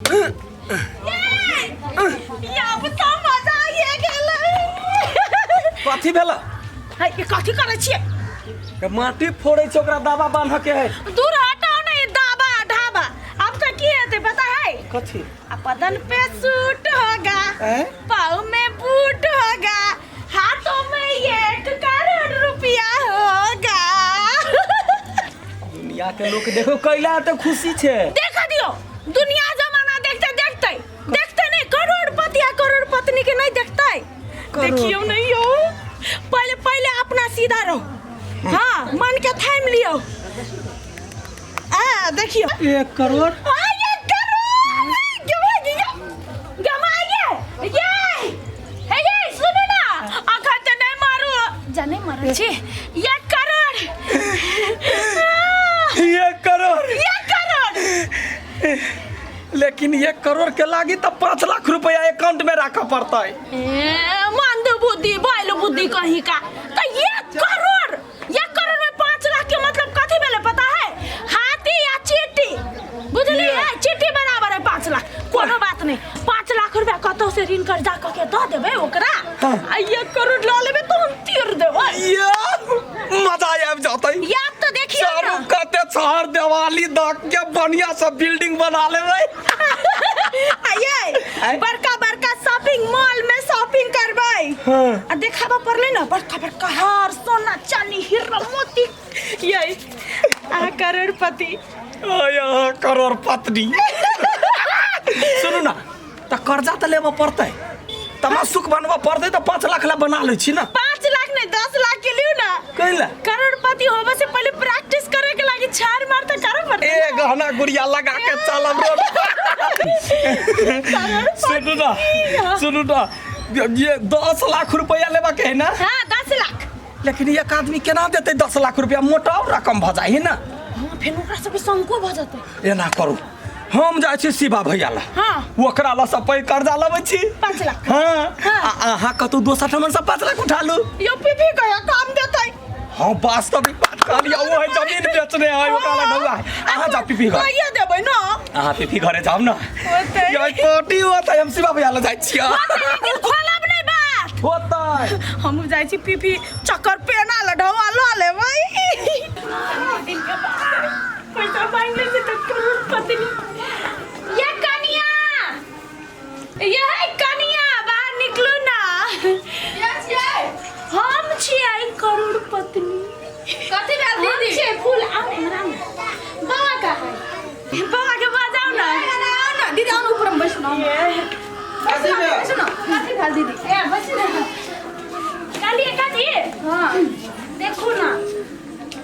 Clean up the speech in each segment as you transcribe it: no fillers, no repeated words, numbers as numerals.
अब तो मजा आइए गेलै। कथी भेल? है, ई कथी करै छियै? के माटी फोड़ै छै, ओकरा दाबा बान्ह के है। दूर हटाओ ने ई दाबा ढाबा। अब तो की हेतै पता है? कथी? आ बदन पे सूट होगा, हैं? पाँव में बूट होगा, हाथों में 1 करोड़ रुपया होगा। दुनिया के लोग देखो कैला तो खुशी छे। देखा दियो, दुनिया जमाना देखते देखते देखते नहीं, करोड़पति आ करोड़पत्नी के नहीं देखते। देखियो नहीं यो, पहले पहले अपना सीधा रहो। हाँ, मन के थाम लियो। आ देखियो। 1 करोड़। आ, 1 करोड़ गमा गया, गमा गया। ये हे, ये सुनो ना, अखन तो नहीं मारू, जा नहीं मारू छी। 1 करोड़। 1 करोड़। 1 करोड़। लेकिन 1 करोड़ के लागी तो 5 लाख रुपया अकाउंट में रखा पड़ता है। ए, मंद बुद्धि बैल बुद्धि कहीं का। तो 1 करोड़, 1 करोड़ में 5 लाख के मतलब कथी भेलै पता है? हाथी या चीटी, बुझलिए? चीटी बराबर है 5 लाख। कोनो बात नहीं, 5 लाख रुपया कतौ से ऋण कर्जा कऽ के दऽ देबै ओकरा। आ 1 करोड़ लऽ लेबै तो हम तीर देबै। ये मजा आबि जतै। याद तो देखियो चारू ना। कते छहर देवाली दऽ के बढ़िया से बिल्डिंग बना लेबै। आये। आय? बड़का बड़का शॉपिंग मॉल में शॉपिंग करबै। आ देखाबा पड़लै ना बड़का बड़का हार, सोना चांदी, हीरा मोती। ये आ करोड़पति। यहाँ करोड़पति। सुनू ना, तऽ कर्जा तऽ लेबऽ पड़तै, तमासुक बनबऽ पड़तै, तऽ 5 लाख ला बना लै छी ना। 5 लाख नहीं, 10 लाख के लियो ना। कैला? करोड़पति होबे से पहले प्रैक्टिस करे के लागी छाड़ मार तो करे पड़तै। ए गहना गुड़िया लगा के चलब रोड। सुनू ना, सुनू ना, ये 10 लाख रुपया लेबा के है ना? हाँ, 10 लाख। लेकिन एक आदमी केना देतै 10 लाख रुपया? मोटा रकम भऽ जाइ है ना। हाँ, फेर ओकरा सबके शंको भऽ जेतै। एना करू, हम जाइ छी शिवा भैया ला। ओकरा ला सब पैसा कर्जा लबै छी। 5 लाख। हाँ। आ अहाँ कतौ दोसर ठाम से 5 लाख उठा लू। यो पीपी गया काम देतै। हाँ, वास्तविक बात कहलियै। ओ है जमीन बेचने है, ओकरा ला ढौआ है। अहाँ जाउ पीपी घर। कहिया देबै ना? अहाँ पीपी घरे जाउ ना। होतै। ये पार्टी होतै, हम शिवा भैया ला जाइ छियै। लेकिन खोलब नहीं बात। होतै। हम जाइ छी पीपी चक्कर पेना ल ढौआ ल लेबै। दिन के बाद पैसा मांग ले से तो करोड़पति। ये कनिया, ये है कनिया, बाहर निकलू ना। हम छियै करोड़पति। कथी भेल हम दीदी? छियै फूल। आउ हमरा ने। बाबा का है, बाबा के बजाउ ना। आउ ना दीदी, आउ ना, ऊपर में बैसू ना। कथी भेल? बैसू ना। कथी भेल दीदी? ए बैसू ना। कहलिए कथी? हाँ। देखू ना,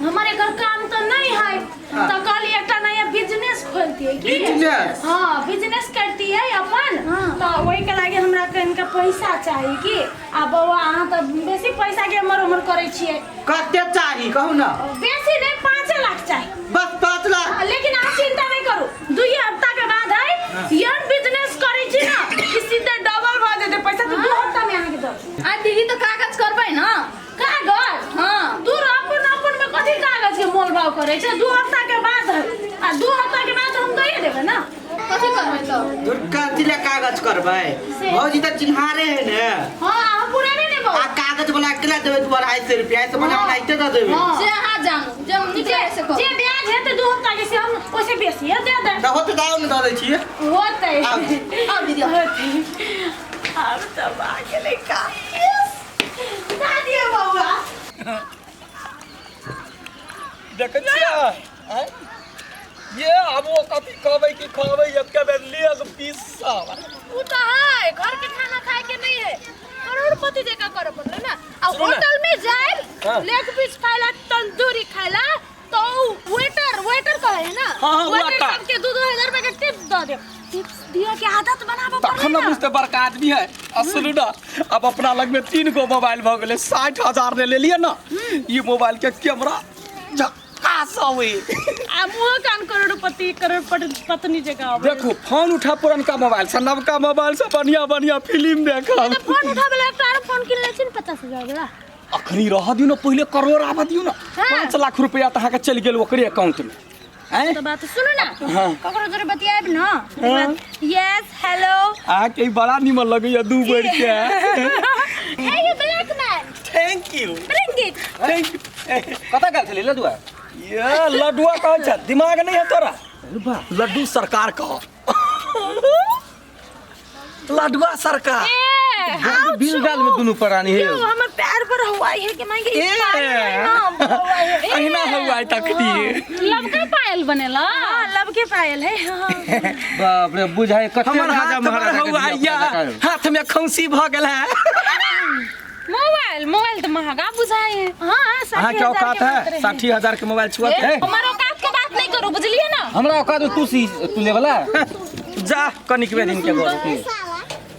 हमर एकर काम तो नहीं है, तो कहली एकटा नया बिजनेस खोलती है की। बिजनेस? हाँ, बिजनेस करती है अपन। तो वही के लागे हमरा कनिका पैसा चाही की। आ बौआ, अहाँ तऽ बेसी पैसा के एमहर ओमहर करै छियै। कते चाही, कहू ना? बेसी नहीं, 5 लाख चाही। बस 5 लाख? हाँ, लेकिन अहाँ चिंता नहीं करू, 2 हफ्ता के बाद है एहन बिजनेस करै छी ना कि सीधे डबल भऽ जेतै पैसा। तऽ 2 हफ्ता में अहाँके दऽ। आ दीदी, तो कागज करबै ना? कागज? हाँ। दूर, अपन अपन में कथी कागज के मोल भाव करे छै? 2 हफ्ता के बाद है, आ 2 हफ्ता के बाद हम दैए देबै ना। कथी करबै तो? कथी ले कागज करबै? भौजी तऽ चिन्हारे है ने। हाँ, अहाँ पुराने ने आ बहु कागज वाला केला देबै दू 250 रुपया? ऐसे बना बनाइते दऽ देबै। से अहाँ जानू, जे हम जे निकले से कहू। जे ब्याज हेतै 2 हफ्ता के, से हम ओइसे बेसी है दे दे। तऽ होतै तऽ आउ ने, दऽ दै छियै। होतै। आउ। आउ दीदी, आउ। होतै। आब तऽ भऽ गेलै काम। दऽ दियौ बौआ। देखै छियै आँय? ये आब ओ कथी कहबै कि कहबै एके बेर लेग पीस सब। उ तो है घर के खाना खाए के नहीं है, करोड़पति जगह करे पड़ले ना। आ सुनू ना। होटल में जाए लेग पीस खाइला, तंदूरी खाइला, तो उ वेटर, वेटर कहे है ना? हाँ, वेटर वेटर। सबके 2-2 हजार रुपया के टिप्स दऽ दे। टिप्स दिया के आदत बनाबऽ पड़ले। तखन ने ना। बुझते बड़का आदमी है। आ सुनू ना, अब अपना लग में तीन गो मोबाइल भऽ गेलै। 60,000 ने लेलियै ना। ई मोबाइल के कैमरा झक्कास अबै। आ मुँह कान करोड़पति करोड़पति पत्नी जगह आबै। देखू, फोन उठा पुरनका मोबाइल से नवका मोबाइल से बढ़िया बढ़िया फिल्म देखब। तऽ फोन उठाबै ला एकटा आरो फोन किन लै छी ने 50,000 वाला। अखनी रह दियौ ने, पहिले करोड़ आबऽ दियौ ने। 5 लाख रुपया तऽ अहाँके चलि गेल ओकरे अकाउंट में। आँय? तो बात सुनू ना। हाँ। ककरो जोरे बतियाब ना। Yes hello. अहाँके ई बड़ा निमन लगैया दू बेर के। Hey you black man. Thank you. Bring it. Thank you. कतऽ गेल छली लडुआ? ये लड्डुआ कहै छ, दिमाग नहीं है तोरा। लड्डू सरकार कह, लड्डुआ सरकार। ए बिल डाल में दुनू प्राणी हे। यो हमर पैर पर हुआ है कि मांगे। ए। अहिना हुआ है तखनी। लबका पायल बनेला। हां, लब के पायल है, हाँ। बाप रे, बुझाइ कते हमर राजा हाथ पर महाराजा के हुआ धिया या पुता जकाँ। हाथ में खौंसी भ गेल है। मोबाइल मोबाइल तो महंगा बुझाए है। हां, अहाँ के औकात है 60,000 के मोबाइल छुआ के? हमार औकात के बात नहीं करो, बुझलिए ना? हमरा औकात में तू सी तू लेवला। जा कनिकबे दिन के गोर।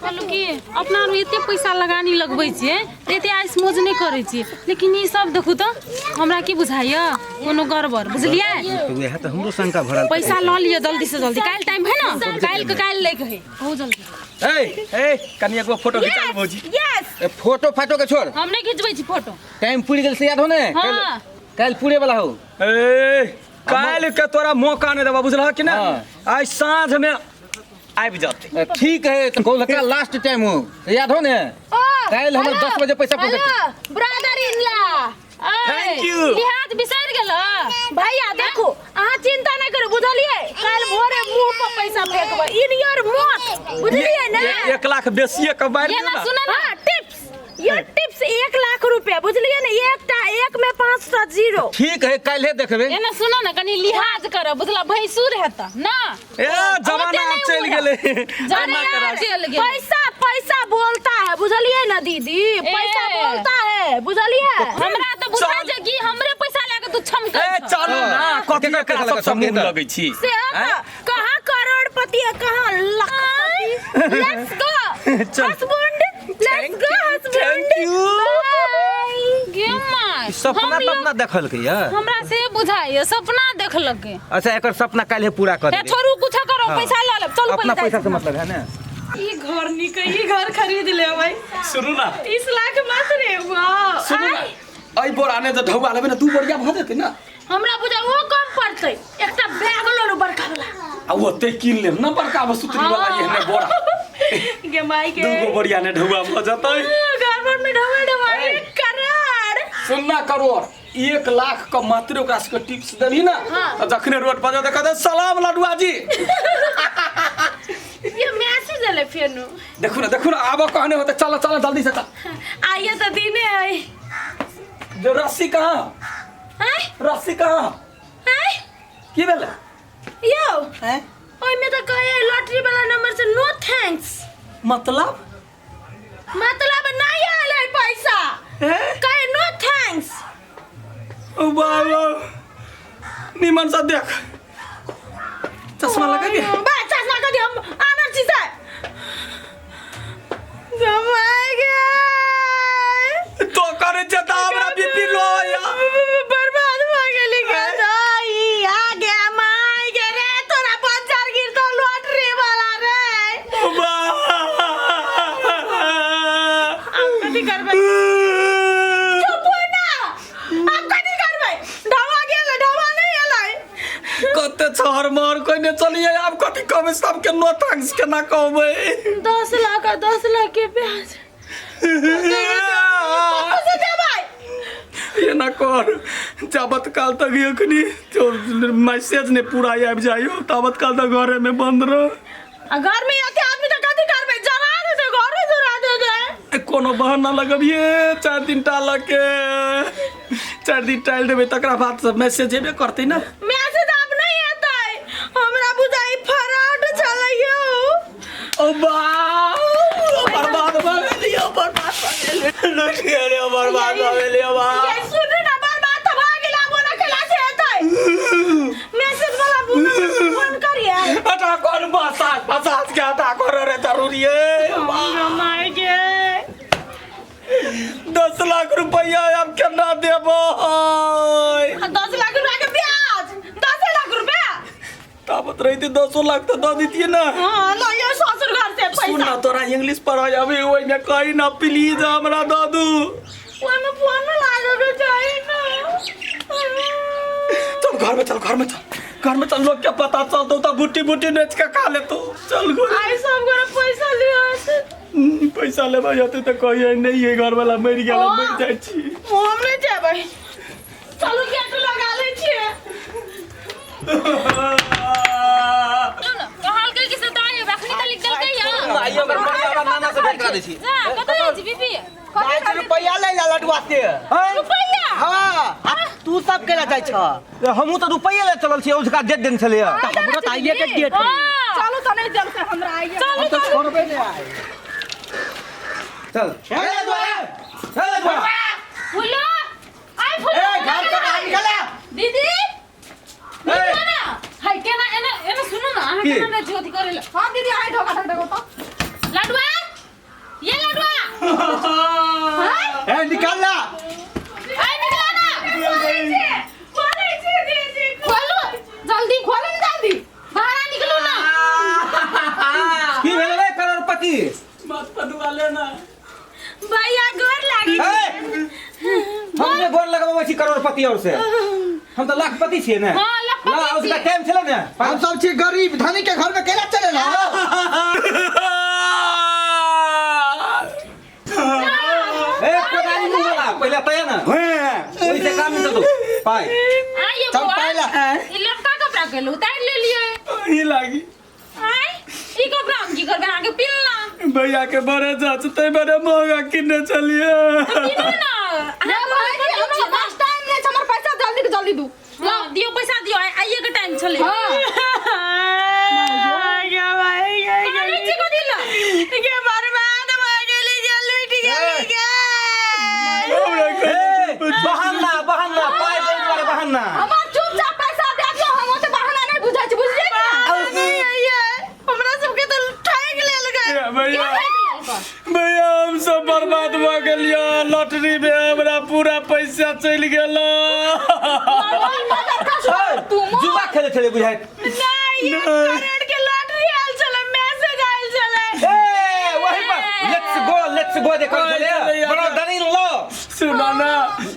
कहलू कि अपना आर एते पैसा लगानी लगबै छियै तऽ एते आइस मौज नहि करै छियै, लेकिन ई सब देखू तऽ हमरा की बुझाइया कोनो गड़बड़, बुझलियै? तऽ वएह तऽ हमरो शंका भरल। पैसा लऽ लिअ जल्दी से जल्दी, काल्हि टाइम है ना, काल्हि के काल्हि लैके है, बहुत जल्दी। ए ए, कनि एगो फोटो घिचा ले भौजी। यस। ए, फोटो फाटो के छोड़। हम नहि घिचबै छी फोटो। टाइम पुरि गेल से याद हो ने? हाँ। काल्हि पूरे वाला हो। ए, काल्हि के तोरा मौका नहि देबा, बुझलह कि ना? हाँ। आइ साँझ में आबि जतै। ए, ठीक है, तऽ कौलका लास्ट टाइम हो से याद हो ने? काल्हि हमर 10 बजे पैसा पहुँच। ब्रदर इन ला। Thank you. लिहाज बिसरि गेल। भैया देखो, अहाँ चिंता नहीं करो, बुझलिए? काल्हि भोरे मुंह पर पैसा फेंकबै इन your मौत, बुझलिए ना? 1 लाख बेसिए के बारि ये दियौ ना ना। सुन ना। हाँ, टिप्स ये टिप्स 1 लाख रुपया, बुझलिए ना? एकटा एक में 5 जीरो। ठीक है, काल्हे देखबै। एना सुन ना, कनी लिहाज कर, बुझला? भैंसुर हेता ना। ए, जमाना आब चलि गेलै। जमाना चलि गेलै। पैसा पैसा बोलता है, बुझलिए ना दीदी? पैसा बोलता है, बुझलिए? हमरा तऽ बुझा चल। जे कि हमरे पैसा लए के तू छमकै ए छह। चलू ना, कथी केकर एकरा पैसा सबसँ लगा मुँह लगै छी? से तऽ कहाँ करोड़पति है, कहाँ लखपति। Let's go चल। Husband, let's go husband. Thank you. गे माय, सपना हम लोग- तपना देखलकै या? हमरा से बुझाइए सपना देखलकै। अच्छा, एकर सपना काल्हे पूरा कर ए देबै। छोड़ू, कुछ करो। हाँ। पैसा लऽ लेब, चलू। अपना पहिले पैसा से मतलब है ने? ई घर निक, ई घर खरीद लेबै। सुनू ना। 30 लाख मात्र रे, वाह। सुनू ना, एहि बोरा ने जे ढौआ लेबै ने, 2 बोरिया भऽ जेतै ना? हमरा बुझा ओ कम पड़तै, एकटा बैग लऽ लू बड़का वाला। आ ओते कीन लेब ना बड़का सुतरी वाला एहने बोरा। गे माई के। 2 गो बोरिया ने ढौआ भऽ जेतै। घर भर में ढौआ ढौआ। 1 करोड़। सुनना, करोड़ 1 लाख के मात्र ओकरा सबके टिप्स देबही ना, तऽ जखने रोड पर जेतै कहतै सलाम लडुआ जी। ये मैसेज एलै फेनु। देखू ना, देखू ना, आबो कहने होते। चलो चलो, जल्दी से चल। आइए तऽ दिने है। जो रस्सी कहाँ? हैं? रस्सी कहाँ? हैं? की भेलै? यौ। हैं? ओहिमे तऽ कहै लॉटरी वाला नंबर से नो thanks. मतलब? मतलब नहीं आयल है पैसा। हैं? कहे नो thanks. ओ बाबा, निमन से देख, चश्मा लगा के। बा, चश्मा कथी, हम आनर छी से जमाय गे। तो करे छै तऽ हमरा बीपी लो या। बर्बाद भऽ गेली गे दाई, आ गे माय गे रे, तोरा बच्चा गिरतो लॉटरी वाला रे। बा। आब कथी करबै? चुप हो ना। आब कथी करबै? ढाबा गेल, ढाबा नहीं एलै। कते छहर महर कोइने चलिए, आब कथी कहबै सबके? नो thanks केना कहबै? 10 लाख आ 10 लाख के ब्याज कतऽ से देबै? एना कर, जाबत काल तक एखनी जो मैसेज ने पूरा आबि जाइयो, ताबत काल तक घरे में बंद रह। आ घर में एते आदमी तऽ कथी करबै? जरा देतै घरे, जरा देतै। कोनो बहाना लगबिये, 4 दिन टाल के, 4 दिन टालि देबै, तकरा बाद सब मैसेज एबे करतै ना। मैसेज आब नहीं एतै, हमरा बुझाइ फ्रॉड छलै यौ। ओ बा, बर्बाद भऽ गेलियो, बर्बाद भऽ गेलियो, लुटि गेलियो, बर्बाद भऽ गेलियो बा। ये सुनू ना, बर्बाद तऽ भऽ गेल, आब ओना केला से एतै? मैसेज वाला फोन करिए। हटा, कौन मसाज मसाज के हटा कर रे, जरूरी है। माय गे। 10 लाख रुपया अब केना देबै? 10 लाख रुपया के ब्याज, 10 लाख रुपया। ताबत रहिते 10 लाख तऽ दऽ दितियै ना। हाँ, लो यो ससुर घर से सुन पैसा। ना, तोरा इंग्लिश पढ़ाई अभी, ओहिमे कही ना प्लीज हमरा दऽ दू। ओहिमे फोन लागल चाही ना। चल घर में चल, घर में चल। घर में चल, लोग के पता चलतो त बुट्टी बुट्टी नोच के खा लेतो। चल गोरे। आई सब गोरे पैसा लियो। पैसा लेबा जते त कहिए नहीं है, घर वाला मरि गेल, मरि जाइ छी। हम नहीं जेबै। चलू गेट लगा लै छियै। कहलकै कि से दाइ अखनी त लिख देलकै या। आइयो हमर मरिया, हमरा नाना से भेंट करा दै छी। जा, कतऽ जाइ छी बीबी? जाइ छी रुपैआ लै ला लडुआ से। रुपैआ? हाँ, आ तू सब केला जाइ छ? हमहूँ तऽ रुपैए ले चलल छी, औझका डेट देने छलैया। हमरो तऽ आइए के डेट है। चलू तऽ नहि देलकै हमरा आइए। चलू। तऽ छोड़बे नहि आइ। चल चल लडुआ, चल लडुआ। फुलो, आइ फुलो। ए, घर के बाहर निकला। दीदी, निकलो ना। हाय, केना एना एना, सुनू ना अहाँ। की? केना नहि छी अथी करै लए? हाँ दीदी, आइ ढोका ढक ढक तो। लडुआ, ये लडुआ। ए, निकल ला। आइ निकला ना। बोलै छी दीदी। खोलू जल्दी, खोलू ने जल्दी। बाहर निकलू ना। की भेल रे करोड़पति? मत पदुआ लेना। भैया, गोर लागी। ए, हम जे गोर लगबै छी करोड़पति और से, हम तऽ लाखपति छियै ने। हाँ, लखपति ना उसका छियै। टाइम छलै ने। हम सब छी गरीब, धनी के घर में केला चले ला? ए कोदारी मुंह वाला, पहिले तय ने ओइसे काम नहीं चलतो पाइ। आइए चल बौआ। पहला। ई लड़का कपड़ा के उतार लेलियै। ई लागी। आइ ई कपड़ा हम की करबै? अहाँके पिन्हला। भैया के बड़े जचते, बड़े महंगा किने चलिए। पिन्हू ना। ना भाई, हमरा पास टाइम नहीं छै, हमर पैसा जल्दी के जल्दी दू। हाँ, दियौ पैसा दियौ। आइए के टाइम छलै। हाँ। कहानी छी कथी लए? के बर्बाद भऽ गेली गे, लूटि गेली गे। ए, बहाना बहाना, पाइ दै दुआरे बहाना। हमर चुपचाप पैसा दे दियौ, हम ओते बहाना नहीं बुझै छी, बुझलियै कि ना? हमरा सबके तऽ ठगि लेल गेल। भैया, भैया, हम सब बर्बाद भऽ गेलियै। लॉटरी में हमरा पूरा पैसा चलि गेल। ए, जुआ खेले छलै बुझाइत। नहीं, 1 करोड़ के लॉटरी आयल छलै, मैसेज आयल छलै। ए, वही पर let's go, let's go जे कहै छलै, बड़ा इन लॉ। सुना ना,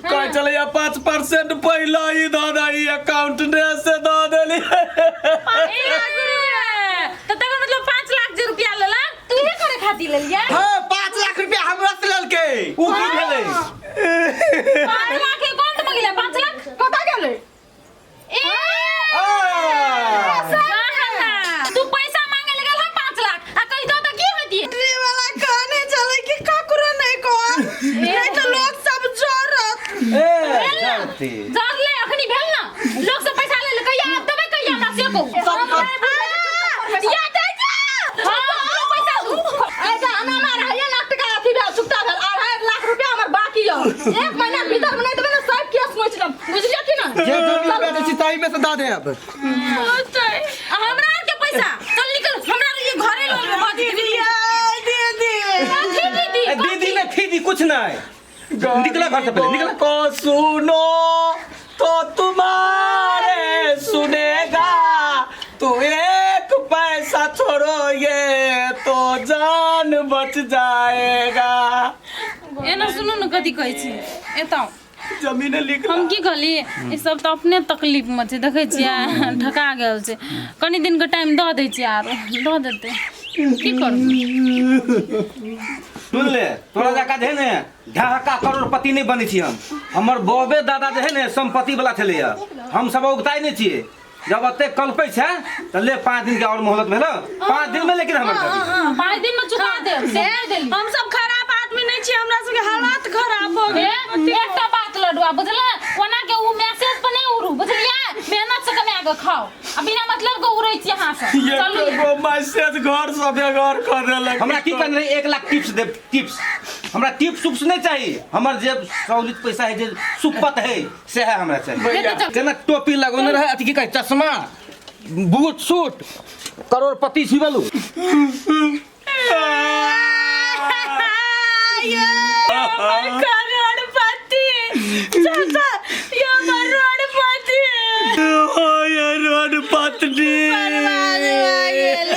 कहै छलैया 5% पहिला ही दऽ दही अकाउंट ने, से दऽ देली। ए, तऽ तकर मतलब 5 लाख जे रुपया लेलक, तू इहे करे खातिर लेलियै? हाँ, 5 लाख रुपया हमरा से लेलकै। उ की भेलै? 5 लाख अकाउंट में गेलै, 5 लाख। कतऽ गेलै? ए, आ, बहाना। तू पैसा मांगे लगल हम 5 लाख आ कहि दो तऽ की होती? लॉटरी वाला कहने छलै कि ककरो नहीं कह, नहीं तऽ लोग सब जरत। ए भेल ना? जलती। जरले अखनी, भेल ना? लोग सब पैसा ले ले, कहिया आब देबै, कहिया, हमरा से कहू। या दै जा। हाँ, दू पैसा दू। ऐसा हमारा 2.5 लाख टका अथी भेल, चुकता भेल, 2.5 लाख रुपया हमर बाकी यऽ। एक महीना के भीतर में नहीं देबै ने, सब केस नोच लेब, बुझलियै कि ना? जे जमीन बेचै छी ताही में से दऽ देब। आ हमरा आर के पैसा, चल निकल, हमरा आर ये घरे लऽ लेबै दीदी। दीदी। कथी दीदी? ए, दीदी ने फीदी कुछ नहीं, निकला घर से पहले निकला। को सुनो तो तुम्हारे सुनेगा, तो एक पैसा छोड़ो ये तो जान बच जाएगा। एना सुनू ने, कथी कहै छी, एतऽ जमीन लिख। हम की कहली, ई सब तऽ अपने तकलीफ मे छै, देखै छियै, ठका गेल छै। कनि दिनके टाइम दऽ दै छियै, आरो दऽ देतै, की करबै? सुन ले, तोरा जका जे है ने ढाका करोड़पति नहीं बनै छी हम। हमर बाबे दादा जे है ने संपत्ति वाला छलैया, हम सब उगताइ नहीं छियै। जब एते कलपै छै तऽ ले, 5 दिन के और मोहलत भेल, 5 दिन में लेकिन हमर दही। 5 दिन में चुका देब से कहि देली। हम सब खराब आदमी नहीं छी, हमरा सबके हालात खराब हो ए, गेल। एकटा बात लडुआ, बुझले? ओना के उ मैसेज पर नहीं उड़ू, बुझलियै? मेहनत से कमा के खाओ, आ बिना मतलब के उड़ै छी अहाँ सब। ये चलू। गो मैसेज घर से बेघर कर देलक। हमरा की कहने रही, 1 लाख टिप्स देब, टिप्स? हमरा टिप्स उप्स नहीं चाहिए। हमर जे सहूलियत पैसा है, जे सुपत है, से है हमरा चाहिए। चल। केना टोपी लगौने रहे, अथी की कहै, चश्मा, बूट सूट, करोड़पति छी बोलू। करोड़पति चाचा।